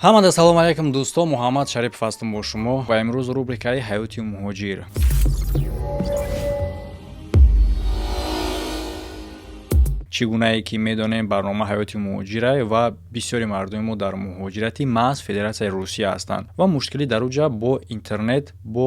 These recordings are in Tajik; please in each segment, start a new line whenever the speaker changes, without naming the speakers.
Ҳамада салом алайкум, дӯсто. Муҳаммад Шарипов ҳастам бо шумо ва имрӯз рубрикаи «Ҳаёти муҳоҷир». Чӣ гунае ки медонем, барнома «Ҳаёти муҳоҷира» ва бисёри мардуми мо дар муҳоҷирати маҳз Федератсияи Русия ҳастанд ва мушкилӣ дар уҷа бо интернет, бо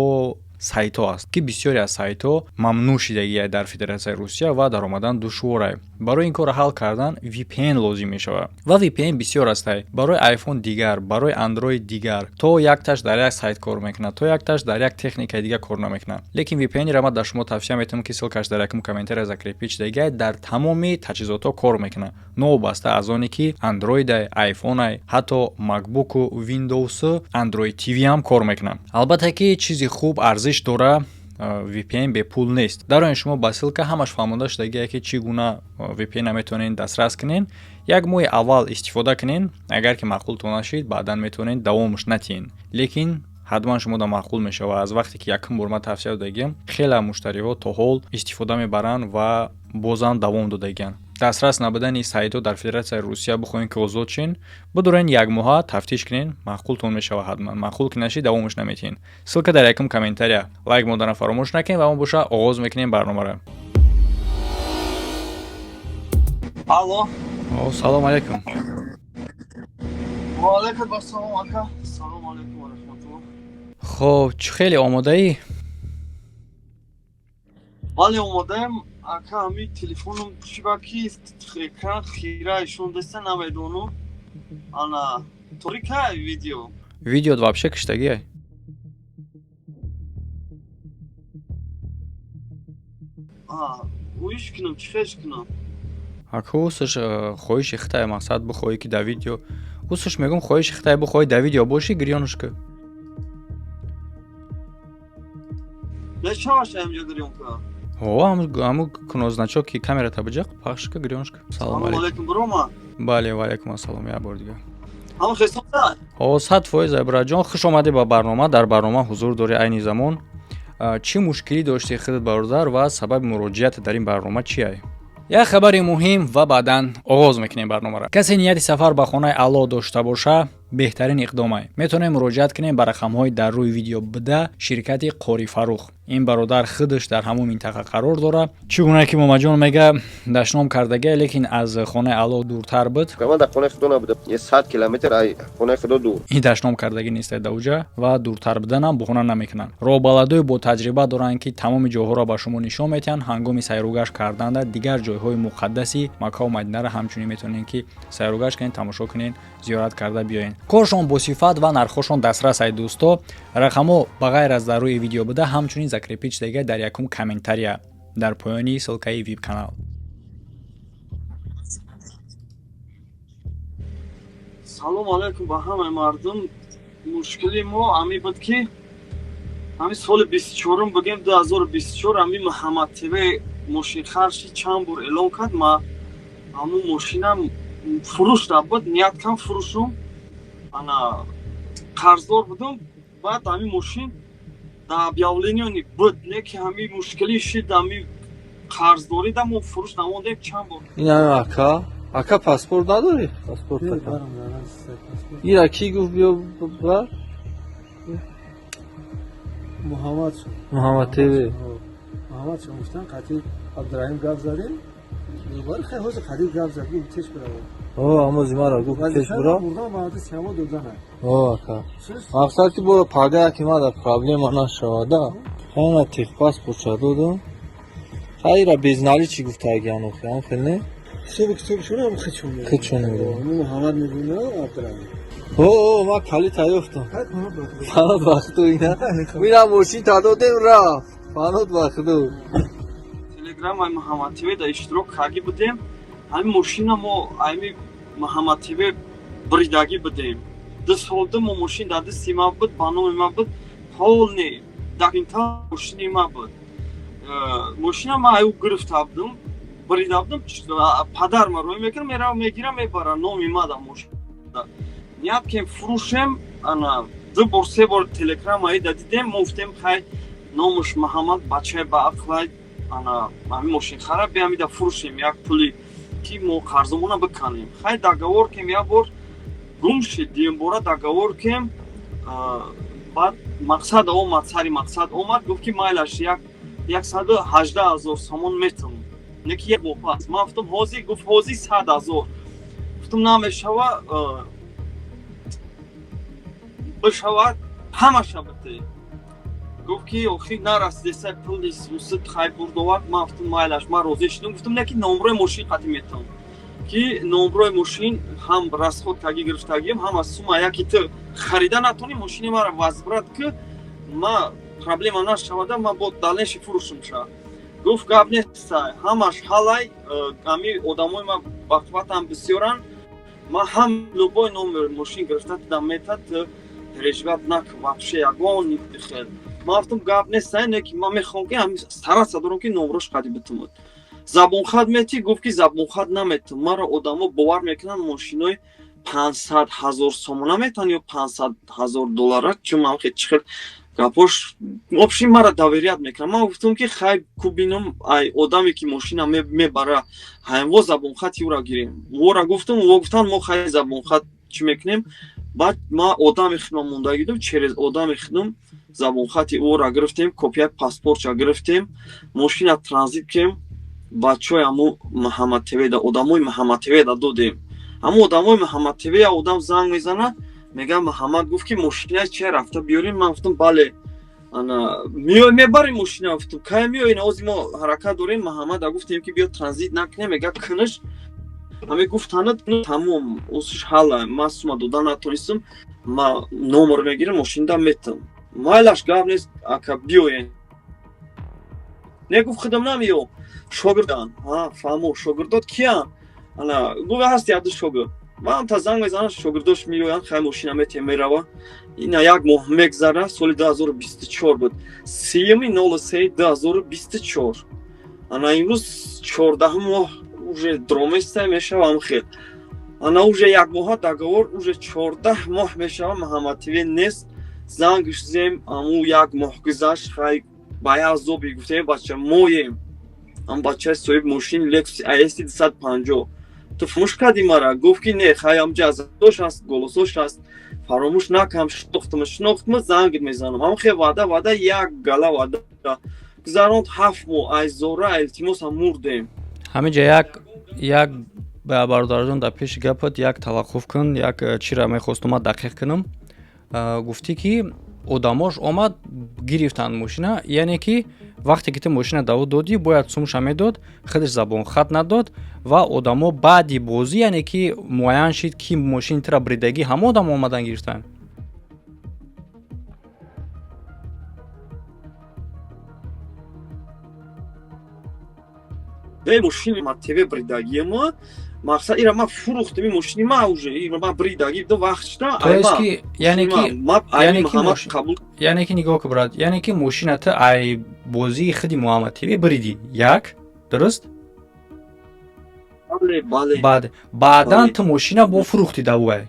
сайтҳо аст, ки бисёре аз сайтҳо мамнӯъ шидагия дар Федератсияи Русия ва даромадан душворае. Барои ин корро ҳал кардан VPN лозим мешавад ва VPN бисёр астае: барои iPhone дигар, барои Android дигар, то якташ дар як сайт кор мекунад, то якташ дар як техникаи дигар кор намекунад. Лекин VPN-ро ман дар шумо тавсия метавонам, ки ссылка ш дар якум комментария закрепить шидагия, дар тамоми таҷҳизотҳо кор мекунад, новобаста аз оне ки Android-ай, iPhone-ай, ҳатто MacBook-у, Windows, Android TV ҳам кор мекунад. Албатта ки чизи хуб арзиш дора, VPN бепул нест. Дар оин шумо ба ссылка ҳамаш фаҳмонда шудагие, ки чӣ гуна VPN метавонед дастрас кунед. Як моҳи аввал истифода кунед, агар ки маъқултон нашид, баъдан метавонед давомаш натиҳед, лекин ҳатман шумода маъқул мешавад. Аз вақте ки якум бор ман тавсия додагиям, хеле муштариҳо то ҳол истифода мебаранд ва бозам давом додагианд. Дастрас набудани сайтҳо дар Федератсияи Русия, бихоҳем ки озод шен, бидорен як моҳа тафтиш кунен, маъқултон мешавад ҳатман. Маъқул ки нашид, давомаш наметиҳен. Ссылка дар якум комментария, лайк модана фаромӯш накунед ва мо боша оғоз мекунем барномаро.
Алло.
Салом алейкум.
Ва алейкум ассалом, ака. Салом алейкум ва раҳматуллоҳ.
Хоб, чӣ, хеле омодаӣ?
Бале, омодаем, ака. Ҳами телефоном чӣ ба ки экран хира ишон деста, намедонам. Ана торика видео.
Видео вообще киштагиай.
Уиш кунам, чӣ хеш кунам?
Ака, усш хоҳиши хитай, мақсад, бихоҳӣ ки дар видео, усш мегӯм, хоҳиши хитай, бихоҳӣ дар видео бошӣ, гирёнш ки.
Нечаваш ҳамҷо гирён кунам?
О, ҳаму кунозначок ки камерата биҷақ, пахш ка, гирёнш ка.
Салом алейкум, брома.
Бале, ва алейкум ассалом, як бор дигар.
Ҳама хестонда?
О, 100%, браҷон, хуш омадӣ ба барнома. Дар барнома ҳузур дорӣ айни замон. Чӣ мушкилӣ доштӣ худат, бародар, ва сабаби муроҷиат дар ин барнома чи ай? Як хабари муҳим ва баъдан оғоз мекунем барномаро. Касе нияти сафар ба хонаи Аллоҳ дошта боша, беҳтарин иқдомай. Метавонем муроҷиат кунем ба рақамҳои дар рӯи видео буда, ширкати Қори Фарух. Ин бародар худаш дар ҳамон минтақа қарор дорад. Чӣ гуна ки Момаҷон мега, дашном кардагия, лекин аз хонаи Аллоҳ дуртар буд.
Ман дар хонаи худо набудам, 100 километр ай хонаи худо дур.
Ин дашном кардагӣ нест дар уҷа ва дуртар буданам буҳона намекунанд. Роҳбаладои бо таҷриба доранд, ки тамоми ҷойҳоро ба шумо нишон метиҳанд ҳангоми сайругашт карданда. Дигар ҷойҳои муқаддаси Маккаву Мадинаро ҳамчунин метавонед, ки сайругашт кунед, тамошо кунед, зиёрат карда биёед. Коршон бо сифат ва нархҳошон дастрас ай, дӯсто. Рақамҳо ба ғайр аз дар рӯи видео буда, ҳамчунин закрепить шудага дар якум комментария, дар поёни ссылка и вип канал.
Салом алейкум ба ҳамаи мардум. Мушкили мо ҳами буд, ки ҳами соли 24-ум, бигем 2024, ҳами Муҳаммад ТВ мошинхарши чанд бор эълон кард. Ма ҳамун мошинам фурӯш набуд, ният кам фурӯшум, ана қарздор будум. Баъд ҳами мошин дар объявление буд, не ки ҳами мушкилӣ шид, ҳами қарздорӣ да мо фурӯш намондем чанд бор.
Ин ака, ака, паспорт надорӣ? Паспорт, ака. Ира кӣ гуфт биё бар?
Муҳаммад.
Муҳаммад ТВ.
Муҳаммад шо гуфтан, қатӣ Абдураҳим гап задем. Вале хай ҳозир қатӣ гап зад, гуфт теш бирав.
О, аммо зимара гуфт теш бирав.
Бурдан баъди сиҳамо додана.
О, ака. Мақсад ки боро пага ки мада проблема нашавада. Хайна техпаспорт додам. Хайра безналичи гуфтагиан охи, ам хел не?
Китоби китобшон ҳам хичон.
Хичон мегӯям.
Муҳаммад мегӯна, Абдураҳим.
О, о, ма калита ёфтам. Фанот ба худо ина. Ина мошин та додем, рафт. Фанот ба худо.
Телеграмаи Муҳаммад ТВ да иштирок кардӣ будем. Ҳами мошина мо ҳами Муҳаммад ТВ бридагӣ будем. 2 сол ду мо мошин дар дасти ма буд, ба номи ма буд, полный документал мошини ма буд. Мошина ма аю гирифта будум, брида будум, падар ма рӯй мекунам, мерава, мегирам, мебара, номи ма да мошин. Ният кем фурӯшем, ана ду бор, се бор телеграма ида дидем, мо гуфтем, хай, номуш Муҳаммад, бачаи ба ақлай, ана ҳами мошинхара биамида фурӯшем, як пули ки мо қарзомона биканем. Хай, договор кем, як бор Гум шид. Дуюмбора договор кем, баъд мақсад омад, сари мақсад омад, гуфт ки майлаш, 118 000 сомон метам, не ки як бопас. Ман гуфтам, ҳозир, гуфт, ҳозир 100 000. Гуфтам, намешава, бишавад, ҳамаша бите. Гуфт ки охир нарасидеса пули усид, хай бурдовард. Ман гуфтам, майлаш, ман розӣ шудам. Гуфтам, не ки номрои мошин қатӣ метам, ки номрои мошин ҳам расход таги гирифтагиам, ҳам аз сума яки ту харида натонӣ, мошини мара возврат ки, ма проблема нашавада, ман бо дальнейший фурӯшам ша. Гуфт, гап неста, ҳамаш ҳалай, ами одамои ма бақувватам бисёранд, ман ҳам любой номер мошин гирифта тудам метад, ту переживать накун вообще, ягон хел. Ман гуфтам, гап неста, не ки ман мехоҳам ки ҳами стараться дорам ки номрош қади битумад. Забонхат метӣ? Гуфт ки забонхат наметам, маро одамо бовар мекунанд, мошинои 500 000 сомона метан ё 500 000 доллара, чун ман чӣ хел гапош, вообще мара доверять мекунам. Ман гуфтам ки хай, ку бинам, ай одаме ки мошина мебара, ҳамво забонхати ӯра гирем. Вора гуфтам, во гуфтанд, мо хай забонхат чӣ мекунем. Баъд ма одами худам мондагидум, через одами худам забонхати ӯра гирифтем, копияи паспортша гирифтем, мошина транзит кем, бачаҳои ҳамо Муҳаммад ТВда, одамои Муҳаммад ТВда додем. Ҳамо одамои Муҳаммад ТВ я одам занг мезана, мега, Муҳаммад гуфт ки мошина чия рафта биёрем. Ман гуфтам, бале, ана миёй, мебарем мошина. Гуфтам, кай миёй? Ҳози мо ҳаракат дорем. Муҳаммада гуфтем ки биё, транзит накунем. Мега, кунаш ҳаме гуфтана, тамом, усиш ҳала, ман сума дода натонистам, ма номер мегирам, мошинда метам. Майлаш, гап нест, ака, биёен. Не, гуфт, худам намеём, шогирдан. Фаҳмо, шогирдот киян? Ана гуфт, ҳаст якду шогирд. Ман та занг мезанам, шогирдош меоянд, хай, мошина метем, мерава. Ина як моҳ мегзара, соли 2024 буд, 30-03-2024. Ана имрӯз 14-ум моҳ уже дроместа мешава. Ам хел, ана уже як моҳа договор, уже 14 моҳ мешава, Муҳаммад ТВ нест. Зангш зем, аму як моҳ гузашт, хай, ба як азоби гуфтем, бача моем, ам бачаи соҳиби мошини Лексус IS 250, ту фаромӯш кардӣ мара? Гуфт ки не, хай, амҷа азош ҳаст, голосош ҳаст, фаромӯш накам, шинохтама, шинохтма, зангит мезанам. Ам хе ваъда, ваъда, як гала ваъда гузаронд, 7 моҳ айзора илтимосам мурдем.
Ҳаминҷа як бародарҷон, дар пеши гапат як таваққуф кун, як чиро мехостум ман дақиқ кунам. Гуфтӣ ки одамош омад, гирифтанд мошина, яъне ки вақте ки ту мошина даво додӣ, бояд сумша медод, худаш забонхат надод ва одамо баъди бозӣ, яъне ки муайян шид, ки мошини тура бридагӣ, ҳама одамо омадан гирифтанд.
Мошини ма ТВ бридагиама, мақсад ира ма фурӯхтем, мошини ма уже ира ма бридаги ду вақт шуда.
То есть ки яъне ки нигоҳ ку, брат, яъне ки мошина ту ай бозии худи Муҳаммад ТВ бридӣ, як, дуруст? Баъд баъдан ту мошина бо фурӯхтӣ давай.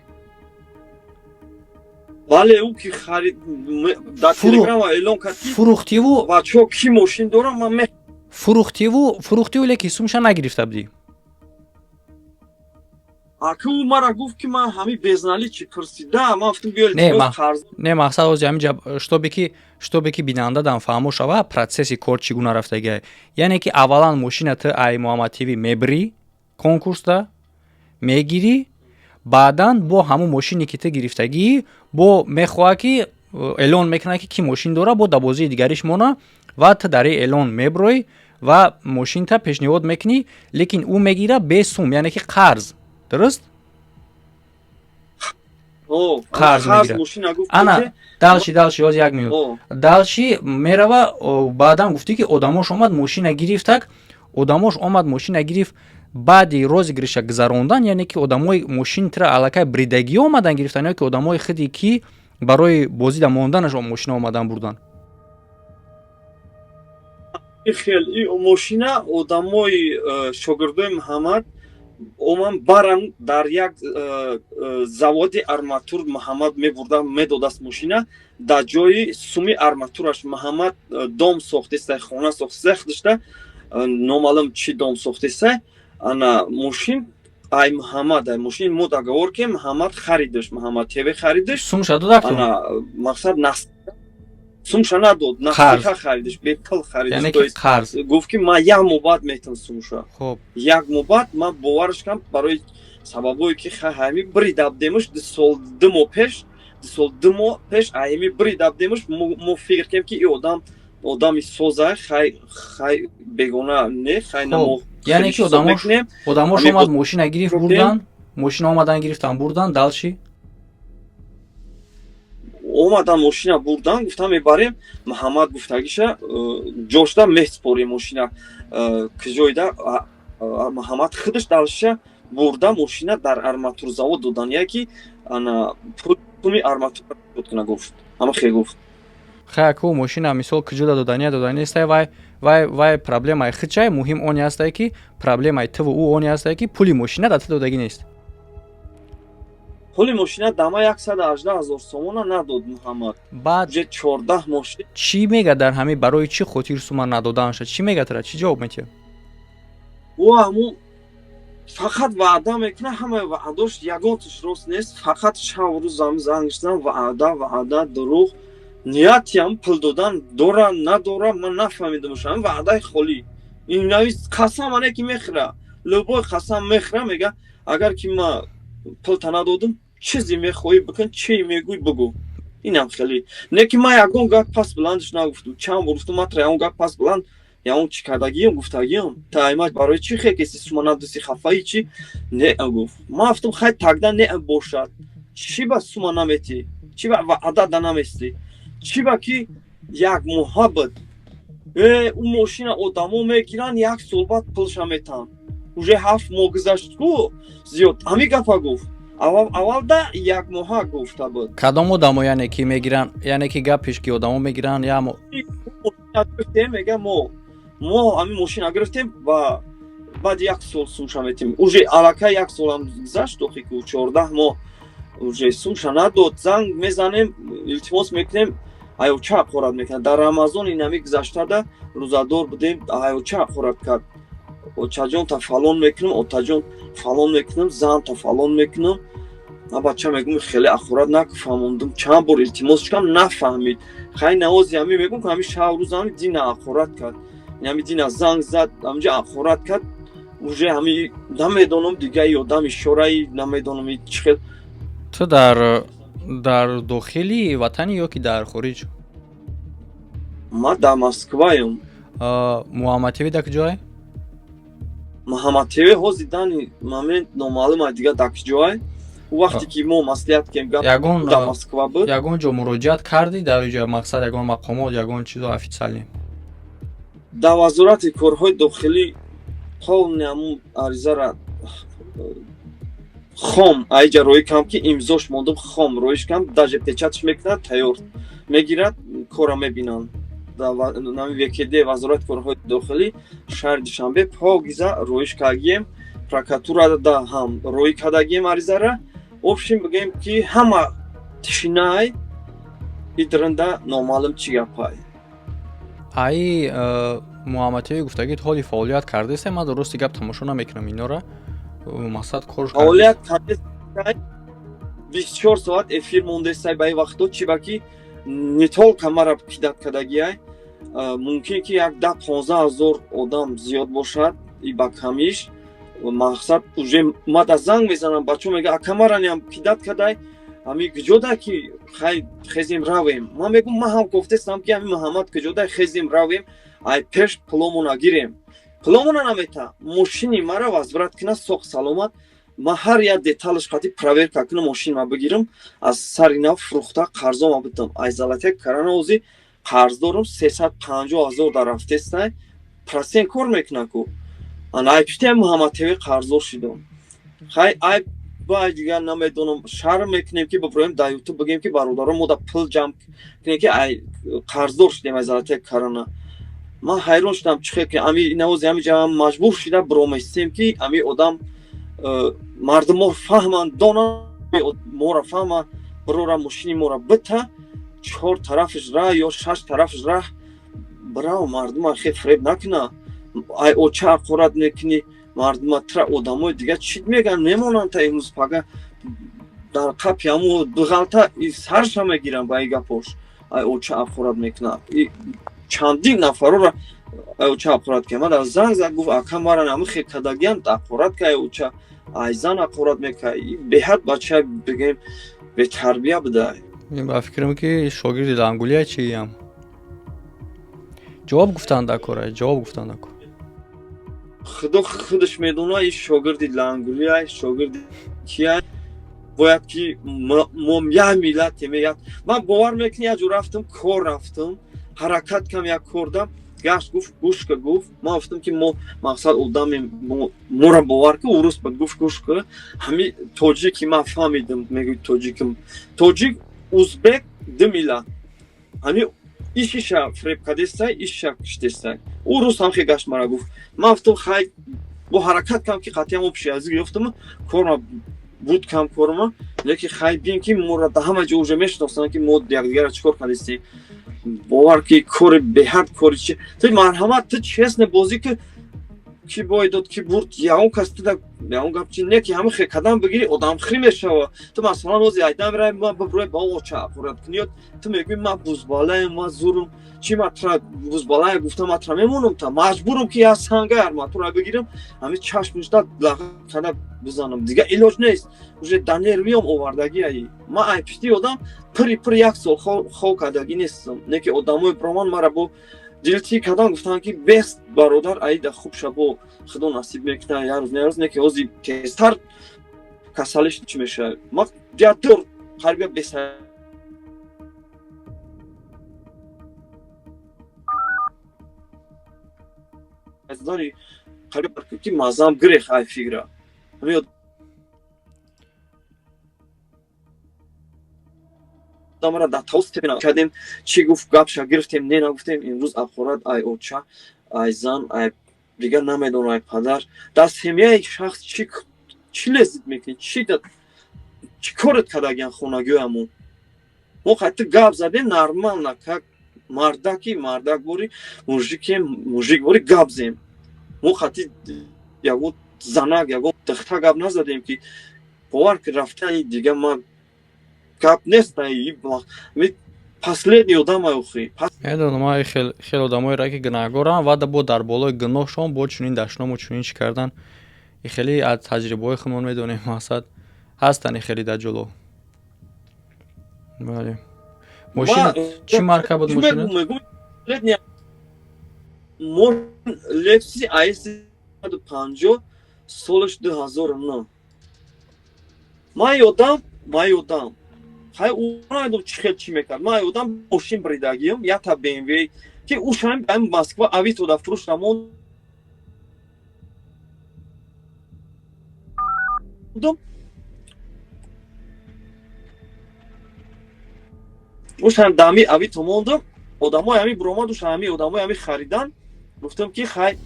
Бале, ӯ ки харид, дар Телеграма эълон кард ки
фурӯхтиву
бачаҳо, ки мошин дорам, ман
фурӯхтиву, леки сумша нагирифта будӣ.
Ака, ӯ мара гуфт ки ман ҳами безналичный пурсида, ман гуфтам, биё.
Не, мақсад ҳози ҳаминҷа, чтобы ки бинанда дам фаҳмо шава, процесси кор чӣ гуна рафтагиа. Яъне ки аввалан мошина ту ай Муҳаммад ТВ мебирӣ, конкурсда мегирӣ, баъдан бо ҳамун мошине ки ту гирифтагӣ, бо мехоҳа ки эълон мекунад, ки кӣ мошин дора, бо дар бозии дигариш мона, ва ту дар ин эълон меброӣ ва мошинта пешниҳод мекунӣ, лекин ӯ мегира бе сум, яъне ки қарз, дуруст? Қарз мегира. Ана дальше, ҳоз як минут, дальше мерава. Баъдан гуфтӣ ки одамош омад, мошина гирифтак, одамош омад, мошина гирифт. Баъди розыгрыша гузарондан, яъне ки одамои мошинтра аллакай бридагӣ омадан гирифтан ё ки одамои худи ки барои бозида монданаш мошина омадан бурдан?
Хел мошина одамои шогирдои Муҳаммад оман баран, дар як заводи арматур Муҳаммад мебурда медодаст мошина, дар ҷои суми арматураш Муҳаммад дом сохтеста, хона сохтеста, худашда номаълум чӣ дом сохтеста. Ана мошин Ай Муҳаммад, ай мошин мо договор кем, Муҳаммад харидаш, Муҳаммад ТВ харидаш.
Сумша додак?
Ана, мақсад, нас сумша надод, насиха харидаш, бепул харидаш.
Яъне ки қарз.
Гуфт, ки ман як моҳ баъд метавон сумша.
Хуб.
Як моҳ баъд ман бовараш кардам, барои сабабое ки ҳами биридабдемаш 2 сол 2 моҳ пеш, 2 сол 2 моҳ пеш ҳами биридабдемаш. Мо фикр кардем, ки и одам одами соза, хай, хай, бегона не, хай, намо.
Яъне ки одамош омад, мошина гирифт, бурдан, мошина омадан, гирифтан, бурдан, дальше?
Омадан, мошина бурдан, гуфтан, мебарем. Муҳаммад гуфтагиша, ҷошда меспорем мошина э, киҷоида. Муҳаммад худаш дальше бурда, мошина дар арматурзавод додан, яки ана пули арматур куна, гуфт, ама хе гуфт.
Хаяку мошина, мисол, киҷода додания, додани нестай, вай проблемаи хичай. Муҳим оне ҳастае, ки проблемаи туву ӯ оне ҳастае, ки пули мошина да ту додагӣ нест.
Пули мошина дама 118 000 сомона надод Муҳаммад.
Баъд
уже 14 мошин.
Чӣ мега дар ҳамин, барои чӣ хотир сума надоданша, чӣ мега тара, чӣ ҷавоб метиҳад?
Ӯ ҳамун фақат ваъда мекунад, ҳамаи ваъдош ягонташ рост нест. Фақат шабу рӯз занг зан, ваъда, ваъда, дурӯғ. Ниятиам пул додан дора, надора, ман нафаҳмидам. Ҳам ваъдаи холӣ. Инавис қасам ане ки мехӯра, любой қасам мехӯра, мега, агар ки ма пулта надодум, чизе мехоҳӣ бикун, чи мегӯй, бугӯ. Инам хеле не, ки ман ягон гап пас баландаш нагуфтум. Чанд бор гуфтум, матра ягон гап пас баланд, ягон чӣ кардагиам, гуфтагиам, тайма барои чӣ хекеси, сума надоси, хафаи чӣ? Не, гуфт. Ман гуфтум, хай, тагда не бошад, чӣ ба сума наметӣ, чӣ ба ваъда да наместӣ, чӣ ба ки як моҳа буд, ӯ мошина одамо мегиранд, як сол баъд пулша метаҳанд, уже 7 моҳ гузашт ку зиёд. Ҳамин гапа гуфт. Аввалда як моҳа гуфта буд.
Кадом одамо, яъне ки мегиранд, яъне ки гапиш ки одамо мегиранд я
Мега, мо ҳамин мошина гирифтем ва баъди як сол сумша метем. Уже аллакай як солам гузашт, охи ку 14 моҳ уже сумша надод. Занг мезанем, илтимос мекунем, аёча ҳақорат мекунад. Дар Рамазон инами гузаштада рӯзадор будем, аёча ҳақорат кард: очаҷон, та фалон мекунам, отаҷон, фалон мекунам, зан та фалон мекунам. Ма бача мегум, хеле ҳақорат накфаҳмондум. Чанд бор илтимос кардам, нафаҳмид. Хай, навози ҳами мегум, ки ҳами шаб рӯз ҳами дина ҳақорат кард, ҳами дина занг зад, ҳамҷа ҳақорат кард. Уже ҳами намедонам, дига и одам ишораи намедонам чӣ хел.
Ту дар дохили ватанӣ ё ки дар хориҷ?
Ма дар Москваем.
Муҳаммад ТВ дар куҷое?
Муҳаммад ТВ ҳозир дани момент номаълум, дига дар куҷое. Вақте ки мо маслиҳат кем, гап дар Москва буд.
Ягон ҷо муроҷиат кардӣ дар ҷо, мақсад, ягон мақомот, ягон чизо официалӣ?
Дар Вазорати корҳои дохилӣ полный ҳамун аризара хом айҷа роӣ кам, ки имзош мондум, хом роиш кам, даже печать ш мекунад, тайёр мегирад, кора мебинанд. Нами ВКД, Вазорати корҳои дохилӣ, шаҳри Душанбе покиза роиш кардагием, прокуратурада ҳам роӣ кардагием аризара. Общем, бигӯем, ки ҳама тишинай идранда, номаълум чӣ гапай.
Аи Муҳаммад ТВ гуфтагид, ҳоли фаъолият кардааст? Ман дурусти гап тамошо намекунам инора, мақсад, кор
Фаъолият кардааст, 24 соат эфир мондесай ба ин вақтҳо. Чӣ ба ки не только мара кидать кардагиай, мумкин ки як 10-15 ҳазор одам зиёд бошад и ба камиш. Мақсад, уже ма да занг мезанам, бачаҳо мега, акамараниам кидать кардай, ҳами куҷода, ки хай хезем равем. Ман мегум, ман ҳам гуфтестам, ки ҳами Муҳаммад куҷода, хезем равем, ай пеш пуломона гирем. Пуломона намета, мошини мара возврат кина соқ саломат. Ман ҳар як деталь ш қати проверка кунам, мошин ма бигирам, аз сари нав фурӯхта, қарзома бидам. Ай золотая корона ози қарз дорам, 350 000 дар рафтестай, процент кор мекунам ку. Ана ай пишти Муҳаммад ТВ қарздор шидам. Хай, ай бай дигар намедонам, шарм мекунем, ки биброем дар Ютуб, бигем, ки бародарон, мо да пул ҷамъ кунем, ки ай қарздор шудем ай золотая корона. Ман ҳайрон шудам, чӣ хел ки ами навози ами ҷамъ маҷбур шида бироместем, ки ами одам мардумо фаҳманд, донанд, мора фаҳманд, бирора мошини мора бита, чор тарафаш раҳ ё шаш тарафаш раҳ бирав, мардума хе фиреб накуна. Ай оча ҳақорат мекунӣ. Мардума тра одамои дига чӣ мегӯянд, мемонанд та имрӯз пага дар қапи ҳамо дуғалта сарша мегиранд ба и гапош. Ай оча ақурат мекунад. Чандин нафарора ай оча ақурат кардам. Ман занг зад, гуфт ака мара ҳами хел кардагиам, ақурат ка ай оча, ай зан ақурат мекард. Беҳад бача бигем бетарбия буда.
Ба фикрам ки шогирди лангулия чиям. Ҷавоб гуфтанд акора, ҷавоб гуфтанд ако.
Худо худаш медонад, ин шогирди лангулия, шогирди кия. Бояд ки мо як миллатем, як ман бовар мекунӣ, як ҷо рафтам, кор рафтам, ҳаракат кам як кор дам, гашт гуфт гӯш ка, гуфт ман гуфтам ки мо мақсад одамем, моро бовар ка, урус ба гуфт гӯш ка, ҳами тоҷики ман фаҳмидам, мегӯй тоҷикам, тоҷик, узбек ду миллат, ҳами ишиша фиреб кардестай, ишиша киштестай. Урус ҳам хе гашт мара гуфт. Ман гуфтам хай бо ҳаракат кам ки қатъиан общий язык ёфтам, корма буд кам корма, лекин хай бин ки моро да ҳама ҷо уже мешиносанд ки мо якдигарро чӣ кор кардистем. Бовар ки кори беҳад кори чи ту марҳамат, ту честно бозӣ ки ки бой дод, ки бурд, ягон кас туда ягон гап чи не, ки ҳама хе кадам бигирӣ, одамхирӣ мешава. Ту масалан рози айдам рай ман биброй ба оча ақурат кунӣ, ту мегӯӣ ман бузбалаем, ман зурум, чи ман тра бузбалая гуфтам, ман тра мемонам, та маҷбурам ки як санга арматура бигирам, ҳами чашмиш да лағ када бизанам, дига илоҷ нест, уже да нервиём овардагӣ. Ай ман ай пишти одам пири пир як сол хов кардагӣ нестам, не ки одамои броман мара бо дилтӣ кардам, гуфтанд ки бест бародар, аида хуб шабо, худо насиб мекунад як рӯз не рӯз, не ки ҳози тезтар касалиш чӣ мешавад. Ма ядор қариб беса қариб ки мазам гирех ай фигра ҳами одамара дар тавс кардем, чӣ гуфт, гапша гирифтем, не нагуфтем. Имрӯз ақурат ай оча, ай зан, ай дигар намедонам, ай падар. Дар семьяи шахс чӣ лезит мекунӣ, чӣ корет кардагиан хонагиҳоямон? Мо қайта гап задем нормально, как мардаки мардак бори, мужике мужик бори гап зем. Мо қати ягон занак, ягон духта гап назадем, ки бовар ки рафтани дига ман гап нест, последний одам охи.
Медонам, ай хел одамоеро ки гунаҳгоранд ва бо дар болои гуноҳшон бо чунин дашному чунин чӣ кардан. И хеле аз таҷрибаҳои худмон медонем, мақсад ҳастанд и хеле дар ҷуло. Бале, мошина чӣ марка буд мошина?
Лексуси АС 50, солаш 2009. Ман ёдам, ман ёдам, хай намедонам чӣ хел чӣ мекард. Ман ёдам, мошин бридагиам, якта БМВ ки ушам ами Москва Авито да фурӯш намондум. Ушам дами Авито мондум, одамои ҳами буромад, уша ҳами одамои ҳами харидан. Гуфтам ки хай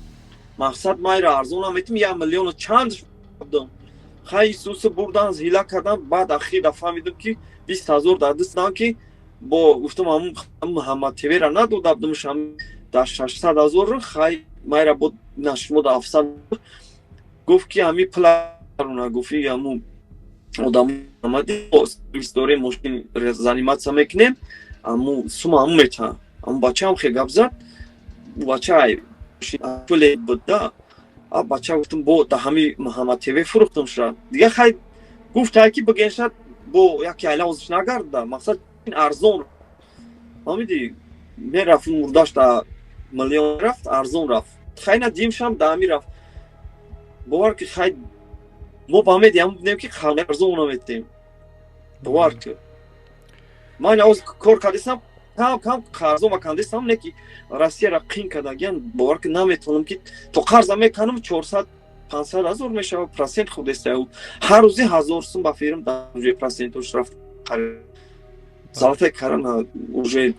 мақсад майра арзонам метим, 1 миллиону чанд дам. Хай исуса бурдан, зила кардан. Баъд ахир да фаҳмидам ки 20 000 дар даст ки бо гуфтам ҳамун Муҳаммад ТВра надода будамш дар 600 000. Хай майра бо нашмо да 700 гуфт ки ҳами пуларуна гуфт ҳамун одам сервис дорем, мошин заниматься мекунем, аму сума ҳамун метаҳам. Аму бачаам хе гап зад, бача пуле буд да. А бача гуфтам бо да ҳами Муҳаммад ТВ фурӯхтам шуд. Дига хай гуфт ки биген шад бо яке айла озиш нагарда, мақсад арзон фаҳмидӣ, мерафт мурдаш да миллион рафт, арзон рафт. Хай на димшам да ҳами рафт. Бовар ки хай мо ба медиҳам будем ки арзон наметем. Бовар ки ман оз кор кардисам, кам кам қарзо макандисам, не ки Россияра қин кардагиан. Бовар ки наметавонам ки то қарза меканам, 400-500 ҳазор мешава процент худеста, ҳар рӯзи 1000 сум ба фирм уже процентош рафт. Золотая корона уже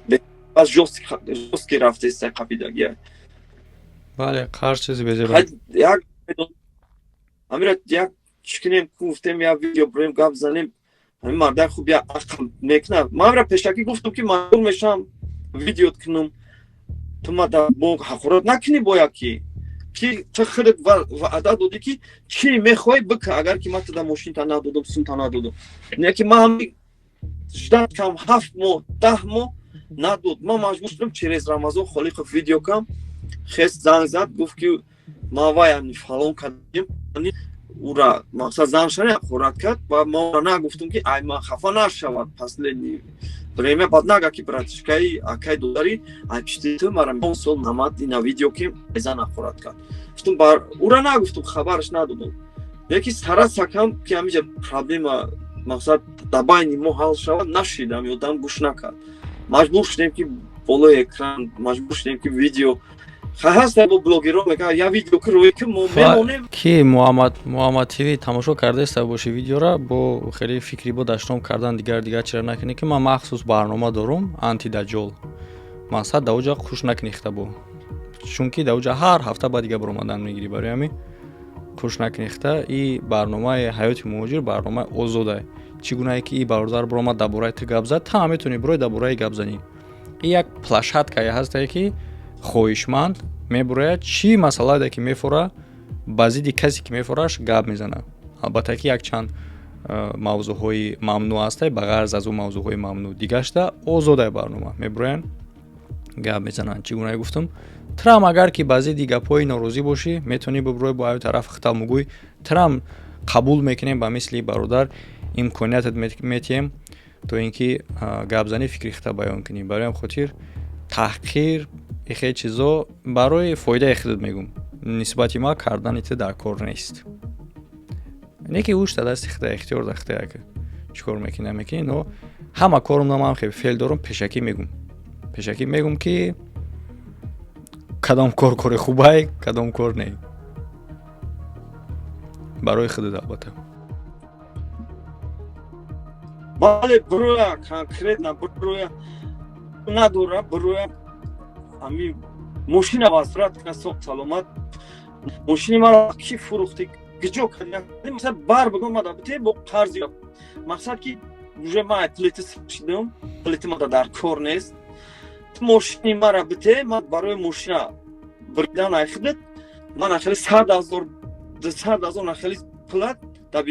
бас жёсткий рафтеста қапидагия.
Бале, қарз чизи безеба.
Як амира як чӣ кунем, гуфтем як видео броем, гап занем, ҳамин мардак хуб як ақл мекунад. Ман амира пешакӣ гуфтам ки маҷбур мешавам видео кунам, ту ма бо ҳақорат накунӣ, бояд ки Ки ту худат ваъда додӣ, ки чӣ мехоҳӣ бика, агар ки ман туда мошинта надодум, сумта надодум. Не ки ман ҳами ждать кам 7 моҳ, 10 моҳ надод. Ман маҷбур шудам, через Рамазон Холиқов видео кам хес занг зад, гуфт, ки ман вай фалон кардем, ура мақсад зан шара хӯрат кард. Ва ма ура нагуфтум, ки ай ман хафа нашавад. Последний время баъд нага, ки братишкаи акай додари ай пишти ту мара сол намад ина видео, ки зан хӯрат кард. Гуфтум, бар ура нагуфтум, хабараш надодум. Яки сара сакам, ки ҳамиҷа проблема мақсад дар байни мо ҳал шавад, нашидам, ёдам гӯш накард. Маҷбур шудем, ки болои экран, маҷбур шудем, ки видео ҳаста, бо блогерро мегӯяд, я видео ки рӯи ки мо мемонем.
Ки Муҳаммад ТВ тамошо кардаиста боши видеора, бо хеле фикри бо даштом кардан, дигар дигар чира накунӣ, ки ман махсус барнома дорум, антидаҷол. Мақсад, да уҷа хуш накунӣ хита бо, чунки да уҷа ҳар ҳафта ба дига баромадан мегирӣ. Барои ҳамин хуш накунӣ хита. И барномаи ҳаёти муҳоҷир барномаи озода. Чӣ гунае ки и бародар баромад, дар бораи ту гап зад, та метавонӣ бирои дар бораи гап занӣ. И як площадкае ҳастае, ки хоҳишманд мебурояд, чӣ масъалае ки мефора, ба зидди касе ки мефораш гап мезанад. Албатта, ки якчанд мавзӯъҳои мамнӯъ ҳастай. Ба ғарз аз он мавзӯъҳои мамнӯъ дигашта озодаи барнома, мебуроянд, гап мезананд. Чӣ гунае гуфтам, трам агар ки ба зидди гапҳои норозӣ бошӣ, метавонӣ бибурой бо аю тараф хита мугӯй, трам қабул мекунем, ба мисли бародар имкониятат метиҳем, то ин ки гапзанӣ, фикри хита баён кунӣ. Барои ҳам хотир таҳқир, ихе чизо барои фоидаи худат мегум, нисбати ма кардани ту дар кор нест. Не ки ӯш да дасти хита, ихтиёр да хита, яка чӣ кор мекунӣ, намекунӣ. Но ҳама корум ман хеле феъл дорум, пешакӣ мегум, пешакӣ мегум, ки кадом кор кори хубай, кадом кор не, барои худат албатта.
Бале, броя, конкретно броя надора, броя ҳами мошина возврат кна, соқ саломат. Мошини маро ки фурӯхти, гиҷо кардӣ? Масалан, бар бигӯ, мада бите бо қарзи. Мақсад, ки уже ман плити шидам, плити мада дар кор нест. Мошини мара бите, ман барои мошина бридан айхидат ман ахели 100 000, 200 000 ахели пулат да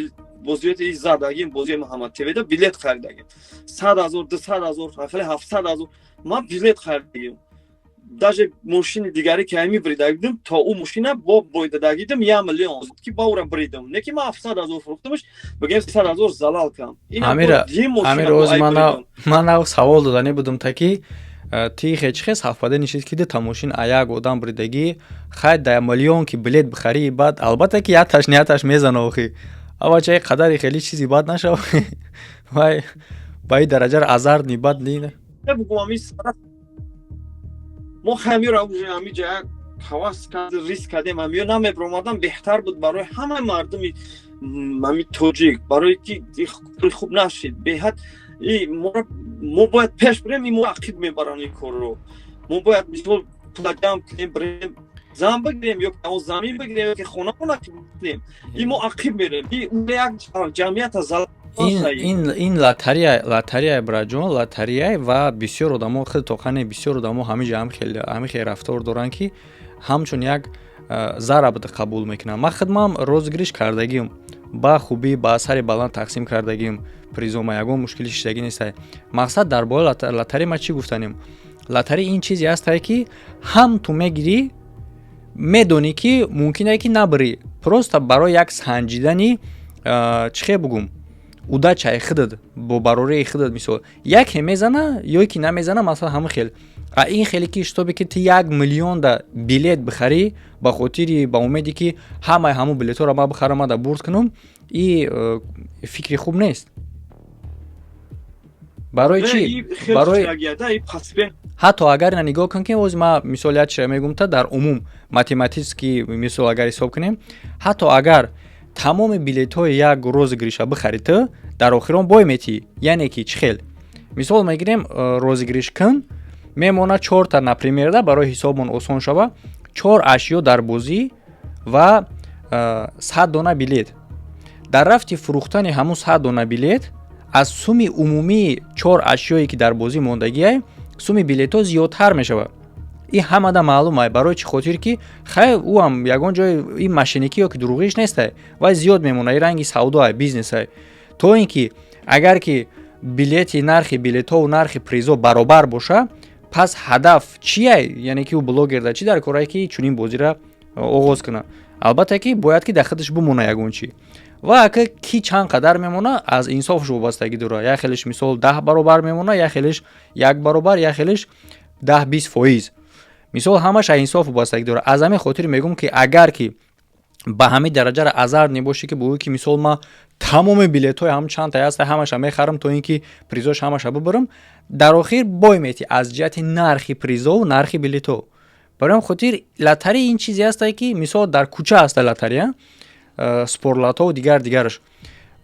бозиёти задагим, бозии Муҳаммад ТВда билет харидагим, 100 000, 200 000, ахели 700 000 ман билет харидагим. Даже мошини дигаре ки ами бридагидим, то ӯ мошина бо бойдадагидим 1 миллион, ки ба ура бридам. Не ки ман 700 000 фурӯхтамаш, бигем, 100 000 залал кам.
Амир, оз ман савол додани будум, та ки ти хеч хес ҳафтпада нишид, ки дута мошин а як одам бридагӣ. Хай, да миллион ки билет бихарӣ, баъд албатта ки яташ нияташ мезана. Охи, авача қадари хеле чизи бад нашав, вай ба ин дараҷаро азард бад ни.
Мо ҳамиро уже ҳамиҷа як ҳавас кард, риск кардем, ҳамиё намебиромадан беҳтар буд барои ҳамаи мардуми ҳами тоҷик, барое ки хуб нашид беҳад. Мо бояд пеш бирем, мо ақиб мебаранд ин корро. Мо бояд, мисол, пула ҷамъ кунем, бирем, зан бигирем ё замин бигирем, ё ки хонамон кунем. И мо ақиб мерем, як ҷамъията.
Ин лотария, лотария, браҷон, лотария. Ва бисёр одамо, худ тоқане, бисёр одамо ҳамиҷа ҳами хел рафтор доранд, ки ҳамчун як заработок қабул мекунанд. Ман худмам розыгрыш кардагим, ба хубӣ, ба сари баланд тақсим кардагим призома, ягон мушкили шидагӣ нестай. Мақсад, дар бораи лотария ман чӣ гуфтанем? Лотария ин чизе ҳастае, ки ҳам ту мегирӣ, медонӣ, ки мумкине, ки набирӣ, просто барои як санҷидани, чӣ хел бугум, удачаи худат, бо барории худат. Мисол, яке мезана ё ки намезана, масалан, ҳамин хел. А ин хеле ки шитобе ки ту 1 миллионда билет бихарӣ, ба хотири, ба умеде ки ҳамаи ҳамун билетҳоро ман бихарам, мада бурд кунам, и фикри хуб нест. Барои чӣ? Барои ҳатто агар ина нигоҳ кун, ки оз ма мисол як чиро мегум, та дар умум математически мисол агар ҳисоб кунем, ҳатто агар тамоми билетҳои як розыгрыша бихарӣ, ту дар охирон бой метиҳӣ. Яъне ки чӣ хел мисол мегирем? Розыгрыш кун, мемонад чорта, например, да, барои ҳисобмон осон шава, чор ашё дар бозӣ ва 100 дона билет. Дар рафти фурӯхтани ҳамун 100 дона билет, аз суми умумии чор ашёе ки дар бозӣ мондагиай, суми билетҳо зиёдтар мешавад. И ҳамада маълум ай. Барои чӣ хотир ки хай, ӯ ҳам ягон ҷой ин мошенникӣ ё ки дурӯғиш нестай, вай зиёд мемона. И ранги савдоай, бизнесай. То ин ки агар ки билети, нархи билетҳову нархи призо баробар боша, пас ҳадаф чиай? Яъне ки ӯ блогерда чӣ дар корае, ки чунин бозира оғоз кунад? Албатта ки бояд ки дар худаш бимона ягон чӣ. Ва ака, ки чанд қадар мемона, аз инсофш вобастагӣ дорад. Як хелеш, мисол, 10 баробар мемона, як хелеш як баробар, як хелеш 10-20%. Мисол, ҳамаш аз инсоф вобастагӣ дорад. Аз ҳамин хотир мегӯм, ки агар ки ба ҳамин дараҷара азарт небошӣ, ки бугӯӣ, ки мисол, ман тамоми билетҳои ҳам чандта ҳаста, ҳамаша мехарам, то ин ки призош ҳамаша бубарам, дар охир бой метӣ аз ҷиҳати нархи призову нархи билетҳо. Барои ҳам хотир лотария ин чизе ҳастае, ки мисол, дар кӯча ҳаста лотария, спорлатову дигар дигараш.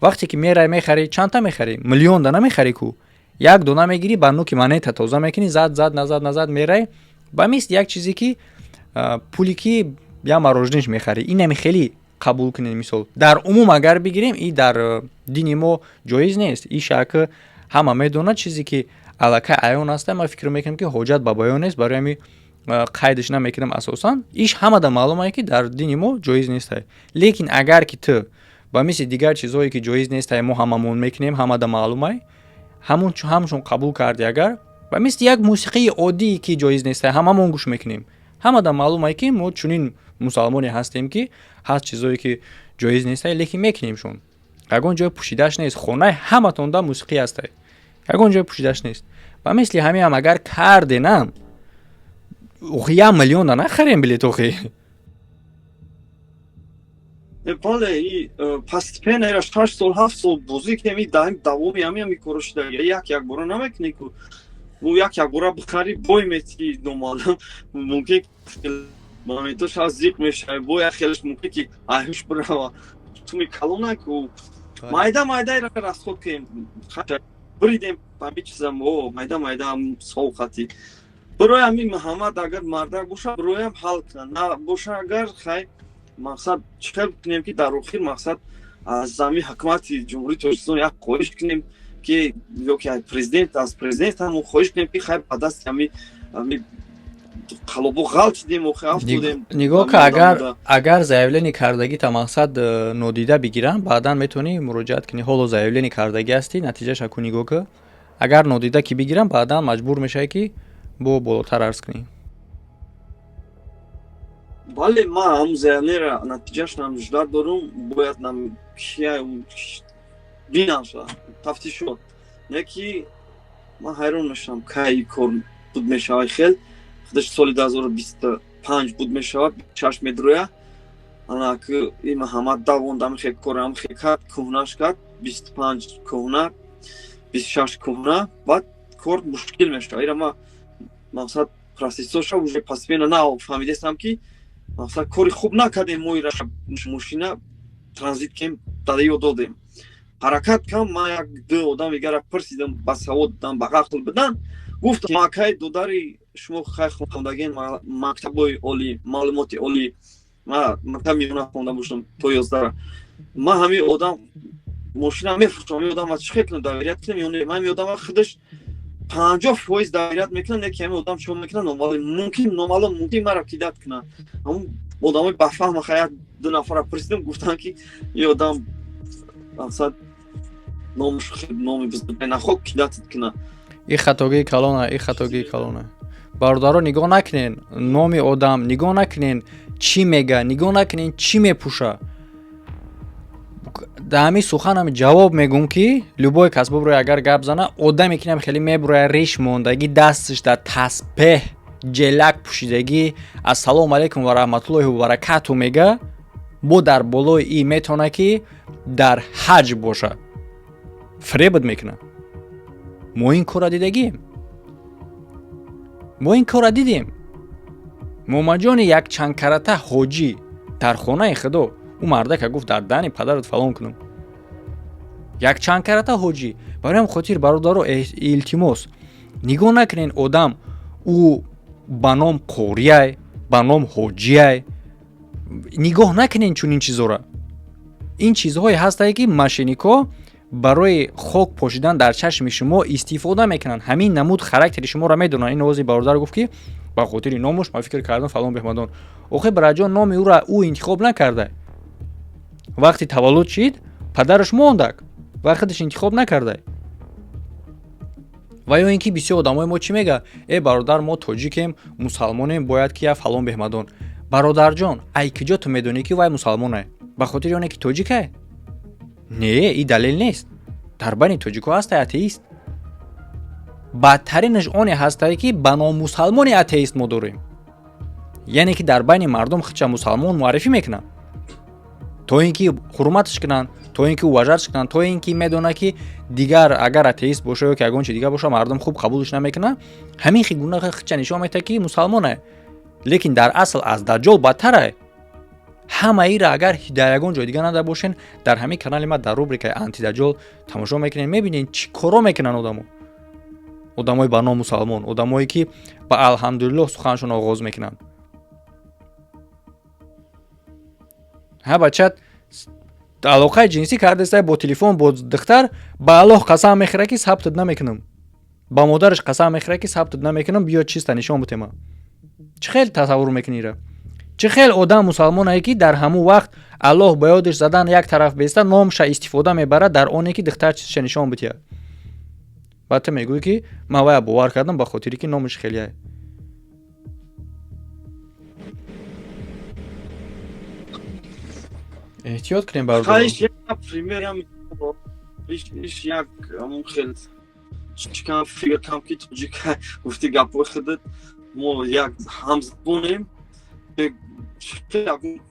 Вақте ки мерай, мехарӣ, чандта мехарӣ? Миллион дана мехарӣ ку? Як дона мегирӣ, ба нуки монета тоза мекунӣ, зад, зад, назад, назад, мерай. Ба мисли як чизе ки пуле ки як мороженое мехарӣ, инами хеле қабул кунед. Мисол, дар умум агар бигирем, и дар дини мо ҷоиз нест. И шак ҳама медонад. Чизе ки аллакай аён аста, ман фикр мекунам, ки ҳоҷат ба баён нест. Барои ҳами қайдаш намекунам. Асосан иш ҳамада маълум ае, ки дар дини мо ҷоиз нестай. Лекин агар ки ту ба мисли дигар чизҳое, ки ҷоиз нестай, мо ҳамамон мекунем, ҳамада маълумай, ҳамун ҳамчун қабул кардӣ, агар ба мисли як мусиқии оддие, ки ҷоиз нестай, ҳамамон гӯш мекунем, ҳамада маълум ай, ки мо чунин мусалмоне ҳастем, ки ҳаст чизое, ки ҷоиз нестай, лекин мекунемшон. Ягон ҷой пӯшидаш нест. Хонаи ҳаматонда мусиқӣ ҳастай, ягон ҷой пӯшидаш нест. Ба мисли ҳамин агар карденам, охи, 1 миллион да нахарем билет, охи.
Бале, и постепенно ира 6 сол, 7 сол бозӣ кеми, даим давоми ҳами коро шуда. Як як бора намекунӣ ку. Ӯ як як бора бихарӣ, бой метӣ, номаълум, мумкин моментош аз зиқ мешавӣ, бо як хелеш мумкин ки айҳуш бирава. Туми калона ку, майда майда ира расход кунем, бридем ҳами чизам, о майда майда совқати. Бирои ҳамин Муҳаммад, агар мардак боша, бироям ҳал кунад, на боша, агар хай, мақсад чӣ хел кунем, ки дар охир, мақсад, аз зами ҳукумати Ҷумҳурии Тоҷикистон як хоҳиш кунем, ки ё ки президент, аз президент ҳам хоҳиш кунем, ки хай, ба дасти ҳами қалобо ғалтидем, охи афтодем.
Нигоҳ ка, агар заявление кардагита, мақсад, нодида бигиранд, баъдан метавонӣ муроҷиат кунӣ. Ҳоло заявление кардагӣ ҳастӣ, натиҷаша ку, нигоҳ ка. Агар нодида ки бигиранд, баъдан маҷбур мешавӣ, ки бо болотар арз кунӣ.
Бале, ман ҳамун заявлениера натиҷааш нам ждать дорум. Бояд нам кия бинам, тафтишот не, ки ман ҳайрон мешавам, кай кор буд мешавад. Хел худаш соли 2025 буд мешавад, чашм медроя. Ана ки и Муҳаммад давонд, ҳами хел кор ҳам хел кард, кӯҳнаш кард, 25 кӯҳна, 26 кӯҳна, баъд кор мушкил мешавад. Ира ма, мақсад, процессоша уже постепенно на фаҳмидестам, ки мақсад, кори хуб накардем. Мо ира мошина транзит кем дада ё додем, ҳаракат кам. Ман як ду одам дигара пурсидам, ба савод будан, ба ақл будан, гуфтам: акай, додари шумо хай хондагин мактабҳои олӣ, маълумоти олӣ. Ма мактаб миёна хонда бошам то 11. Ман ҳамин одам мошина мефурӯшам, ҳамин одам чӣ хел кунам, доверять кунам ё не? Ман ҳамин одама худаш 50% доверять мекунам, не ки ҳамин одам чико мекунад, номаълум, мумкин, номаълум, мумкин маро кидать кунад. Ҳамун одамои бафаҳма, хай, як ду нафара пурсидам, гуфтанд, ки ин одам, мақсад, номаш номи нахок кидать кунад.
И хатогии калона, и хатогии калона, бародаро. Нигоҳ накунен номи одам, нигоҳ накунен чӣ мега, нигоҳ накунен чӣ мепӯша. Дар ҳамин суханам ҷавоб мегӯм, ки любой кас буброя, агар гап зана, одаме ки нам хеле мебуроя, риш мондагӣ, дасташ дар таспеҳ, ҷелак пӯшидагӣ, ассалому алайкум ва раҳматуллоҳи ва баракату мега, бо дар болои и метавона, ки дар ҳаҷ боша, фребат мекунад. Мо ин корра дидагием, мо ин корра дидем. Момаҷони якчандкарата ҳоҷӣ дар хонаи худо, ӯ мардака гуфт: «Дар дани падарат фалон кунам». Якчандкарата ҳоҷӣ. Барои ҳам хотир, бародаро, илтимос, нигоҳ накунен одам ӯ ба ном қорияй, ба ном ҳоҷияй, нигоҳ накунен чунин чизора. Ин чизҳое ҳастае, ки мошенникҳо Барои хок пошидан дар чашми шумо истифода мекунанд. Ҳамин намуд характери шуморо медонанд. Ин овози бародар гуфт, ки ба хотири номуш ман фикр кардам фалон беҳмадон. Охе, бараҷон, номи ӯра ӯ интихоб накарда. Вақти таваллуд шид, падараш мондак ва худаш интихоб накарда. Ва ё ин ки бисёр одамои мо чӣ мега: «Э, бародар, мо тоҷикем, мусалмонем, бояд ки я фалон беҳмадон». Бародарҷон, ай киҷо ту медонӣ, ки вай мусалмонае? Ба хотири оне ки тоҷикае? Не, и далел нест. Дар байни тоҷикҳо ҳастай атеист. Бадтаринаш оне ҳастае, ки ба номусалмони атеист мо дорем, яъне ки дар байни мардум худша мусалмон муаррифӣ мекунанд, то ин ки ҳурматаш кунанд, то ин ки уважать ш кунанд, то ин ки медонад, ки дигар агар атеист боша ё ки ягон чи дигар боша, мардум хуб қабулш намекунанд. Ҳамин хел гуна худша нишон медиҳад, ки мусалмонае, лекин дар асл аз даҷҷол бадтарае. Ҳамаира агар дар ягон ҷой дига нада бошен, дар ҳамин канали ма дар рубрикаи антидаҷҷол тамошо мекунед, мебинед, чӣ коро мекунанд одамо, одамои ба ном мусалмон, одамое ки ба алҳамдулиллоҳ суханшон оғоз мекунанд. Ҳа, бачат алоқаи ҷинсӣ кардеста бо телефон бо духтар, ба Аллоҳ қасам мехӯрад, ки сабтат намекунам, ба модараш қасам мехӯрад, ки сабтат намекунам, биё чиста нишон бутема. Чӣ хел тасаввур мекунӣ ира? Чӣ хел одам мусалмонае, ки дар ҳамун вақт Аллоҳ ба ёдаш задан як тараф беста, номша истифода мебарад дар оне, ки духтар чизша нишон битиҳад? Баъд ту мегӯӣ, ки ман вая бовар кардам, ба хотире ки номаш хелияй. Эҳтиёт кунем, бародар.
Хайш, як примерам иш як ҳамун хел чикам фикр кам, ки тоҷик гуфти гапҳои худат, мо як ҳамзабонем,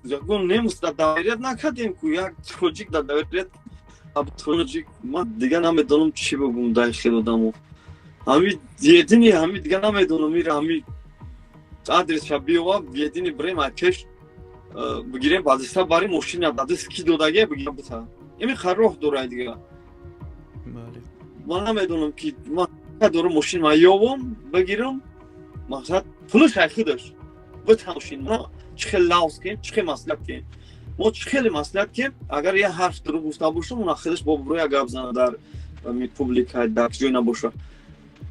ягон немус дар доверият накардем ку, як тоҷик дар доверият тоҷик. Ман дига намедонам, чӣ бигӯм дар хел одамо. Ҳами едини, ҳами дига намедонам, ира ҳами адресша биёва, едини бирем, ай пеш бигирем, баъдиста бари мошина дадаст ки додагия бигирам бита. Ими роҳ дорай дига. Ман намедонам, ки ман дорам мошин, ман ёвам бигирам, мақсад пулаш ай худаш бита мошин. Чӣ хел лавз кем, чӣ хел маслиҳат кем, мо чӣ хеле маслиҳат кем? Агар як ҳарф дурӯғ гуфта бошам, уна худаш бо броя гап зана дар публика, дар ҷой набоша.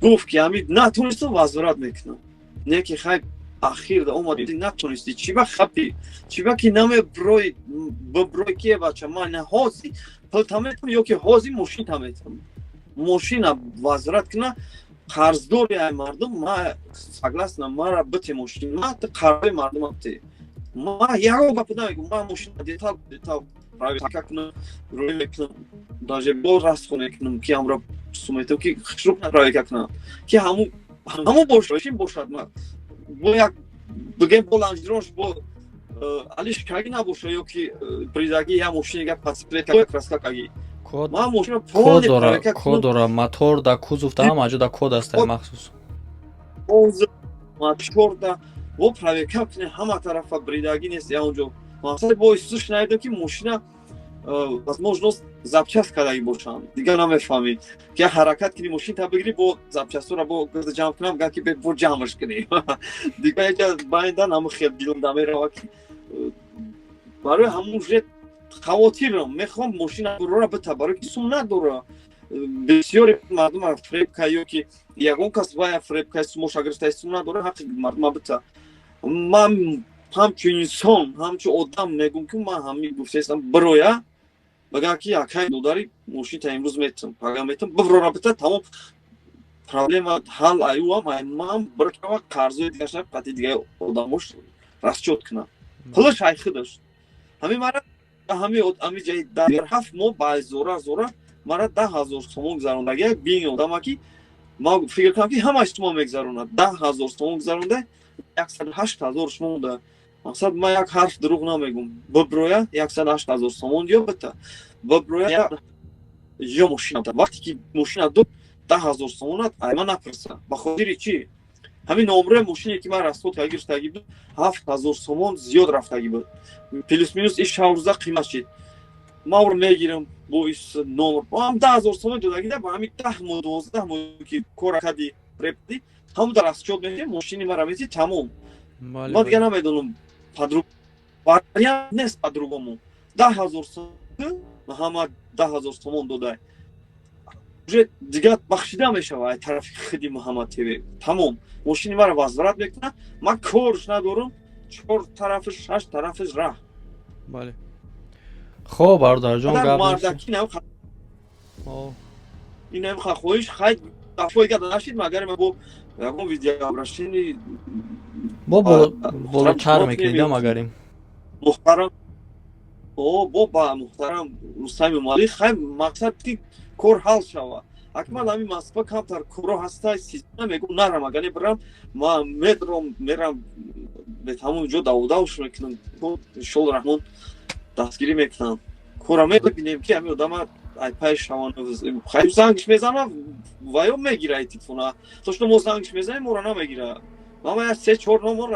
Гуфт, ки ҳами натонистам, возврат мекунам. Не ки хай, ахир омади, натонистӣ, чӣ ба хапи, чӣ ба ки намеброй, биброй, ки бача, ман ҳози пул таметам ё ки ҳози мошин таметам, мошина возврат куна. Қарздори ай мардум, ма согласна, мара бите мошин, ма қарзои мардума бите. Ма ягон гап намегӯм, ма мошина детал детал проверка кунам, рӯй мекунам, даже бо раст мекунам, ки ҳамро суметам, ки хушрӯ проверка кунам, ки ҳаму ҳаму бошад бошад, ма бо як бигем, бо ланҷирош, бо алиш каги набоша, ё ки придаги я мошини га подсветка, краска каги.
Код дора мотор да кузов, да ҳама ҷо да код аста махсус.
Мотор да бо проверка кунем, ҳама тарафа бридагӣ нест я онҷо. Мақсад, бо исуш наидам, ки мошина возможност запчасть кардагӣ бошанд, дигар намефаҳмӣ, ки ҳаракат кунӣ, мошин та бигирӣ, бо запчасть ора бо гирда ҷамъ кунам, га ки бо ҷамъш кунӣ. Дигар яка байндан ҳамун хел дилам мерава, ки барои ҳамун уже хавотирам, мехоҳам мошина рора бита, барои ки сум надора. Бисёри мардума фреб ка, ё ки ягон кас вая фреб ка, сумоша гирифта, сум надора, ҳаққи мардума бита. Ман ҳамчун инсон, ҳамчун одам мегӯм, ки ман ҳами гуфтаистам, бироя багар, ки якай додари мошин та имрӯз метам, пага метам, биброра бита, тамом, проблема ҳал. Аюам ай ман биркава, қарзои дигаша қати дигаи одамош расчёт кунам, пулаш ай худаш. Ҳами мара ҳами ҳами ҷаи дар 7 моҳ ба зора зора мара 10 000 сомон гузарондаги. Як бини одама, ки ман фикр кунам, ки ҳамаш шумо мегузаронад, 10 000 сомон гузаронда, 108 000 шумо монда. Мақсад, ман як ҳарф дурӯғ намегум. Биброя, 108 000 сомон ё бита, биброя ё мошина. Вақте ки мошина дод, 10 000 сомонат ай ман напурса. Ба хотири чӣ? Ҳамин номрои мошине, ки ман расход карда гирифтагӣ буд, 7000 сомон зиёд рафтагӣ буд, плюс минус иш шаврӯза қимат шид. Ман ӯро мегирам бо ис номр ҳам 10 000 сомон додагида, ба ҳамин 10 моҳ, 12 моҳ ки кора кади, репди, ҳамон дар расчёт мешавем, мошини мара мети, тамом. Ман дига намедонам, вариант нест по-другому. 10 000 сомон, ҳама 10 000 сомон додай. Уже дигар бахшида мешавад аз тарафи худи Муҳаммад ТВ. Тамом, мошини маро возврат мекунад, ман корш надорам, чор тарафаш, шаш тарафаш раҳ.
Бале, хоб, бародарҷон, гап
мардаки инам хоҳиш хай дафои гап нашид, магар ма бо ягон видеообращение
бо болотар мекунидам, агарим.
Муҳтарам, о бо ба муҳтарам Рустами Эмомалӣ, хай, мақсад ки кор ҳал шавад. Акмал, ҳами Москва камтар коро ҳаста, сезона мегум, нарам, агар барам, ма метром мерам, бетамом ҷо давудавш мекунам. Иншолло, Раҳмон дастгирӣ мекунам, кора мебинем, ки ҳами одама ай пай шаван. Хай, зангш мезанам, ваё мегира телефона, то что мо зангш мезанем, моро намегира. Мама я се чор номер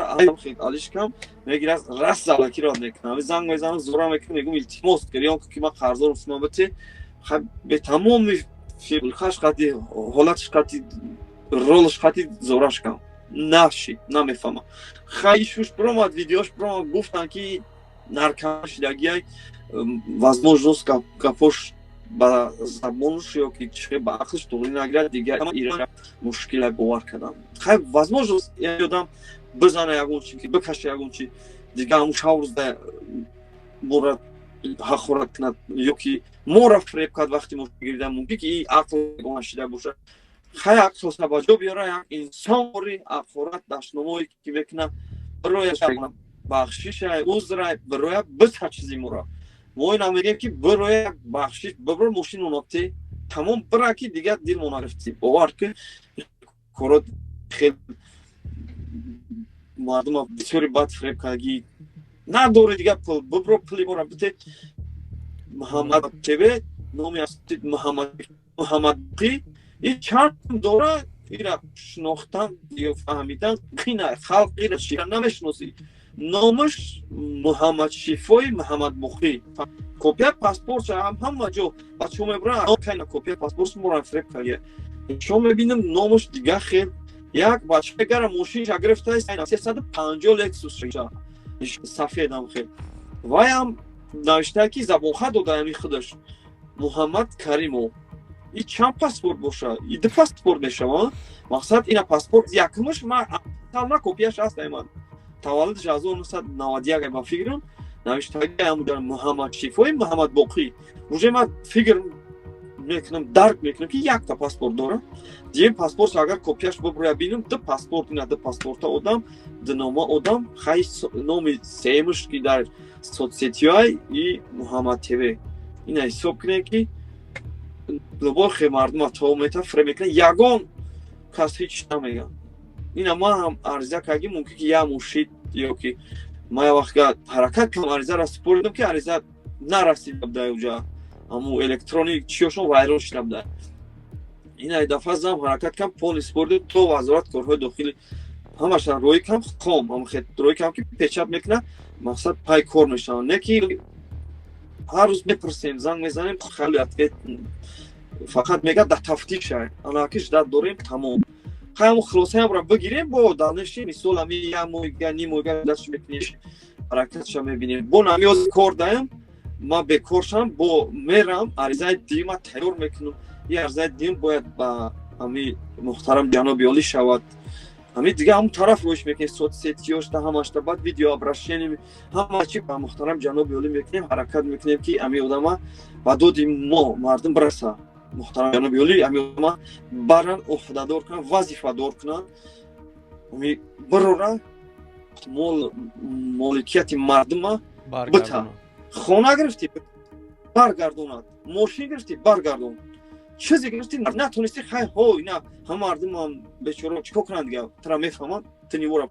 алишкам мегира, раст залакиро мекунам, занг мезанам, зура мекунам, мегум: «Илтимос, гирён, ки ман қарздорам, сума бите». Бетамоми филхаш қати, ҳолатш қати, ролш қати зораш кам нашид, намефаҳмам. Хай, шуш биромад, видеош биромад, гуфтанд, ки наркоман шидагиай, возможност гапош ба забонш ё ки чи ба ақлш туғри нагирад, дигар ира мушкила бовар кардам. Хай, возможност одам бизана ягон чи, бикаша ягон чи, дигар ҳамун шаврӯзда мора ҳақорат кунад ё ки мора фиреб кард, вақти мо гиридан, мумкин ки ақл шида бошад. Хай, ақлса ба ҷо биёра, як инсонри ҳақорат, дашномое ки мекунад, бароя бахшиша, узра, бароя бита чизи мора. Мо ина мегӯем, ки бироя бахшиш, бибро мошин онобте, тамом, бира, ки дигар дилмо нагирифти. Бовар ки коро хел мардума бисёри бад фиреб кардагӣ надори. Дигар пул бибро, пули мора бите. Муҳаммад ТВ, номи Муҳаммад, Муҳаммадқи и чанд дора, ира шинохтан ё фаҳмидан қина, халқ ира намешиносӣ. Номаш Муҳаммадшифои Муҳаммадбухӣ, копия паспортша ҳам ҳама ҷо бачаҳо мебуранд, кайна копия паспорт моран фиреб кардия. Шо мебинам, номаш дигар хел. Як бача гара мошинша гирифта, 350 Лексус сафедам хел, ваям навишта, ки забонха дода ами худаш Муҳаммад Каримов. И чанд паспорт боша? И ду паспорт мешава. Мақсад, ина паспорт якмаш ма копияш аст, айман таваллудаш 1991 ба фикрам, навиштаги Муҳаммад Шифои Муҳаммад Боқӣ. Уже ман фикр мекунам, дарк мекунам, ки якта паспорт дорам. Дигар паспорт агар копияш биброя бинам, ду паспорт, ина ду паспорта одам, ду нома одам. Хай, номи сеюмаш, ки дар соцсетиҳои и Муҳаммад ТВ, ина ҳисоб кунем, ки лубохе мардума то мета фиреб мекунад, ягон кас ҳеч намегӯяд. Ина ман ҳам ариза кардем, мумкин ки як мушид ё ки ман як вақт ҳаракат кардам, аризаро супоридам, ки ариза нарасида буда уҷа, ҳамун электрони чиёшон вайрон шуда буда. Ина дафъа зам ҳаракат кардам, полный супоридам то Вазорат корҳои дохилӣ, ҳамаша роӣ кардам, хом роӣ кардам, ки печать мекунад, мақсад пай кор мешавад. Не ки ҳар рӯз мепурсем, занг мезанем, хеле ответ фақат мегӯяд, дар тафтиша, анаки ждать дорем, тамом. Ҳамун хулосаямро бигирем, бо дальнейший, мисол, ами як моҳига, ним моҳига дастш мекунем, ҳаракатша мебинем. Бо намиёз кор даем, ман бекор шам, бо мерам, аризаи дуюма тайёр мекунам. И аризаи дуюм бояд ба ҳами муҳтарам ҷаноби олӣ шавад. Ҳами дига ҳамун тараф роиш мекунем, соцсетиёшта, ҳамашта, баъд видеообращение, ҳама чи ба муҳтарам ҷаноби олӣ мекунем. Ҳаракат мекунем, ки ҳами одама ба доди мо мардум бираса. Муҳтарам ҷаноби олӣ ҳами одама баран, ӯҳдадор кунанд, вазифадор кунанд, ҳами бирора, мол моликияти мардума бита. Хона гирифтӣ, баргардонад, мошин гирифтӣ, баргардон, чизе гирифтӣ, натонистӣ, хай, ҳо, ина ҳама мардумам бечора чикор кунанд? Дига тара мефаҳманд, тинивора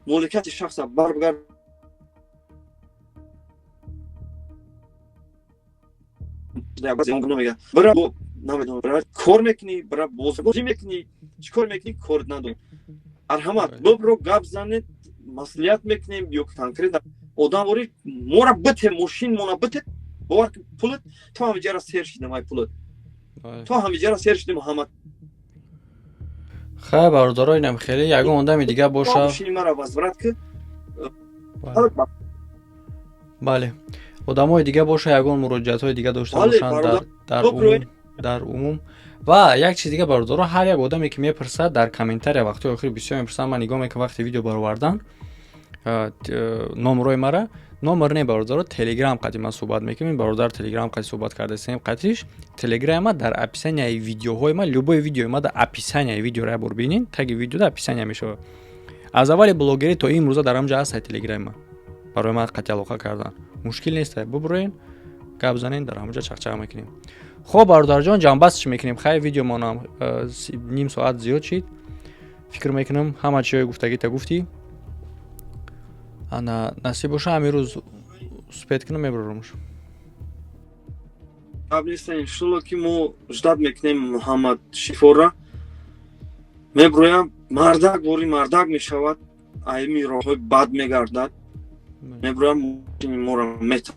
моликияти шахса баргард. Бира, намедонам, бира кор мекунӣ, бира бозӣ мекунӣ, чӣ кор мекунӣ, кор надорӣ. Марҳамат, бибро, гап занед, маслиҳат мекунем ё конкретно одам ори мора бите, мошин мона бите. Бовар, пулат то ҳамиҷара сер шидам, ай пулат то ҳамиҷара сер шидам, Муҳаммад.
Хай, бародаро, инам хеле ягон одами дига боша.
Мошини мара возврат ки.
Бале, одамои дига боша, ягон муроҷиатҳои дига дошта бошанд, дар умум Ва як чиз дига, бародаро, ҳар як одаме ки мепурсад дар комментария, вақтҳои охир бисёр мепурсанд, ман нигоҳ мекунам вақте видео баровардан, номрои мара, номер не, бародаро, Телеграм қати ман суҳбат мекунем. Бародар, Телеграм қати суҳбат кардасем, қатиш Телеграма дар описанияи видеоҳои ман, любой видеои ма дар описанияи видеоро як бор бинин, таги видео описания мешавад. Аз аввали блогерӣ то имрӯза дар ҳамҷа ҳаст Телеграма. Барои ман қати алоқа кардан мушкил нест, бубуроен, гап занен, дар ҳамҷа чақчақ мекунем. Хоб, бародарҷон, ҷамъбаст чӣ мекунем? Хай, видеомонам ним соат зиёд шид. Фикр мекунам, ҳама чиҳои гуфтагита гуфтӣ. Ана, насиб боша, ҳамин рӯз успеть кунам, мебарорамш.
Гап неста, иншолло, ки мо ждать мекунем Муҳаммад Шифора. Меброям, мардак бори мардак мешавад, айми роҳҳои бад мегардад, меброям, мошини моро мета.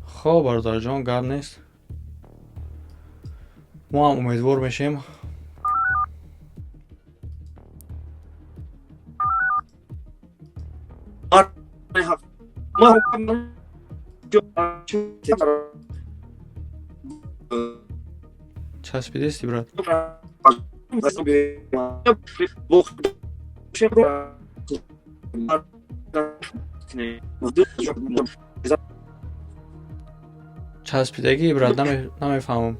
Хоб, бародарҷон, гап нест, мо ҳам умедвор мешем. Часпидести, брат? Часпидагӣ, брат, намефаҳмам.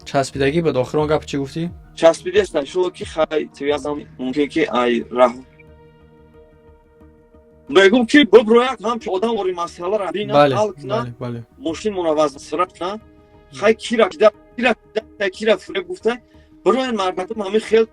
Часпидагӣ бад, охирон гап чӣ гуфтӣ?
Часпидеста шуо ки хай связам, мумкин ки ай раҳ мегум ки биброяд, ҳамчун одам ори масъаларо бинад, ҳал кунад, мошин мунавазсират кунад. Хай, кира кира кира фиреб гуфта бироян мардум, ҳамин хел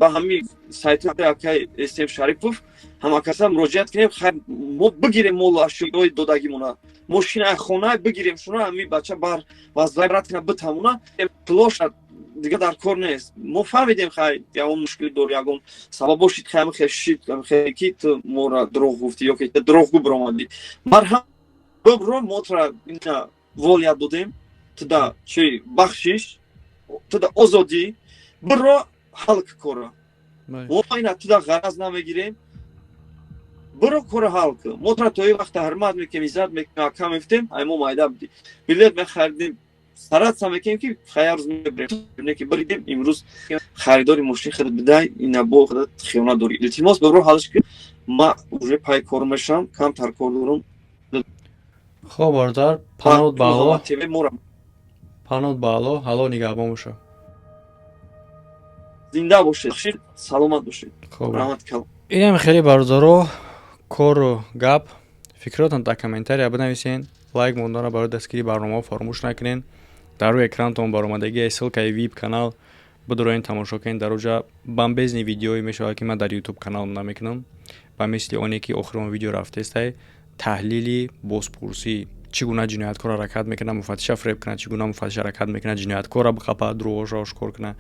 ба ҳамин сайти акай См Шарипов ҳамакаса муроҷиат кунем. Хай, мо бигирем молу ашёи додагимона, мошина хона бигирем, шуна ҳамин бача бар вазрат кунад, битамона плоша, дига дар кор нест. Мо фаҳмидем, хай, ягон мушкилӣ дор, ягон сабаб бошид, хай, хе шид, хе ки ту мора дурӯғ гуфтӣ ё ки дурӯғгӯ биромадӣ. Марҳам, бибро, мо тура ина волият додем, туда чи бахшиш, туда озодӣ, биро, ҳал кора. Мо ина туда ғараз намегирем, биро, кора ҳал кун. Мо тура то ин вақта ҳурмат мекунем, иззат мекунем, ака мефтем, ай мо майда будӣ, билет мехаридем, стараться мекунем ки хайр мебарем, ки баридем. Имрӯз харидори мошин худат бидай, ина бо худат хиёнат дорӣ. Илтимос, бибро, ҳалш ки ма уже пай кор мешавам, камтар кор дорам.
Хоб, бародар, панод ба Аллоҳ, панод ба Аллоҳ, Аллоҳ нигаҳбон боша.
Зинда бошед, саломат бошед, раҳмат калом.
Инам хеле, бародаро, кору гап. Фикротон дар комментария бинависен, лайк монданро барои дастгирии барномаҳо фаромӯш накунед. Дар рӯи экранатон баромадагии ссылкаи вип канал бидуроен, тамошо кунед. Дар оҷа бомбезный видеое мешавад, ки ман дар Ютуб каналам намекунам, ба мисли оне ки охирон видео рафтестай, таҳлили бозпурсӣ, чӣ гуна ҷинояткор ҳаракат мекунад, муфаттиша фиреб кунад, чӣ гуна муфаттиш ҳаракат мекунад, ҷинояткорро биқапад, дурӯғошро ошкор кунад.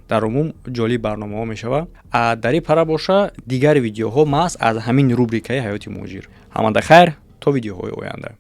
Дар умум ҷолиб барномаҳо мешавад. А дар ин пара боша дигар видеоҳо маҳз аз ҳамин рубрикаи ҳаёти муҳоҷир. Ҳамада хайр, то видеоҳои оянда.